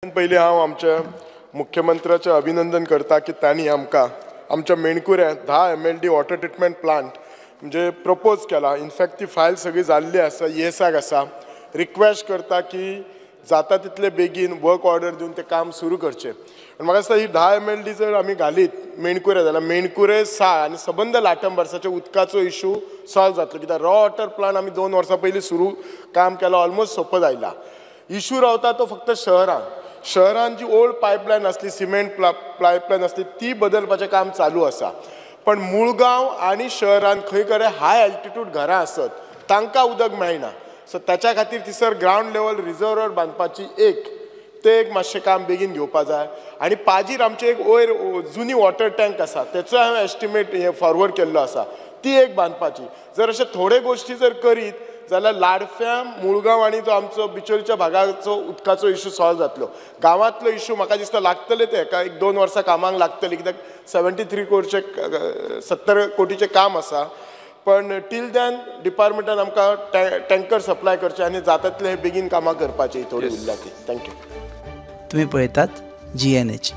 पयलीं हांव आमच्या मुख्यमंत्र्याचें अभिनंदन करता की तांणी आमकां आमच्या मेणकुऱ्यांत 10 MLD water treatment plant म्हणजे प्रपोज केला. इनफॅक्ट ती फायल सगळी जाल्ली आसा, येसाक आसा. रिक्वेस्ट करता की जाता तितले बेगीन वर्क ऑर्डर दिवन तें काम सुरू करचें. आनी म्हाका दिसता ही 10 MLD जर आमी घालीत मेणकुरे जाल्यार मेणकुरे, साळ आनी सबंद लाटंबर्साच्या उदकाचो इशू सॉल्व जातलो. कित्याक रॉ वॉटर प्लांट आमी 2 वर्सां पयलीं सुरू काम केलां, ऑलमोस्ट सोंपत आयला. इशू रावता तो फक्त शहरान. शहरान जी ओल्ड पायपलायन आसली, सिमेंट पायपलायन आसली, ती बदलपाचें काम चालू आसा. पण मुळगांव आनी शहरान खंय कडेन हाय एल्टिट्यूड घरां आसत तांकां उदक मेळना. सो ताच्या खातीर थंयसर ग्रावंड लेवल रिजर्वर बांदपाची एक ते एक मातशें काम बेगीन घेवपा जाय. आनी पाजीर आमचे एक वयर जुनी वॉटर टँक आसा, तेचो हांवें एस्टिमेट हे फॉरवर्ड केल्लो आसा, ती एक बांदपाची. जर अशे थोडे गोश्टी जर करीत जाल्यार लाडफ्यां, मुळगांव आनी जो आमचो बिचोलच्या भागाचो उदकाचो इशू सॉल्व जातलो. गांवांतलो इशू म्हाका दिसता लागतले ते एका 1-2 वर्सां कामाक लागतले, कित्याक 73 कोटीचे 70 कोटीचें काम आसा. पण टील दॅन डिपार्टमेंटान आमकां टँकर सप्लाय करचे आनी जाता तितले बेगीन कामां करपाची थोडी उरल्या ती. Thank you. तुमी पळयतात GNH.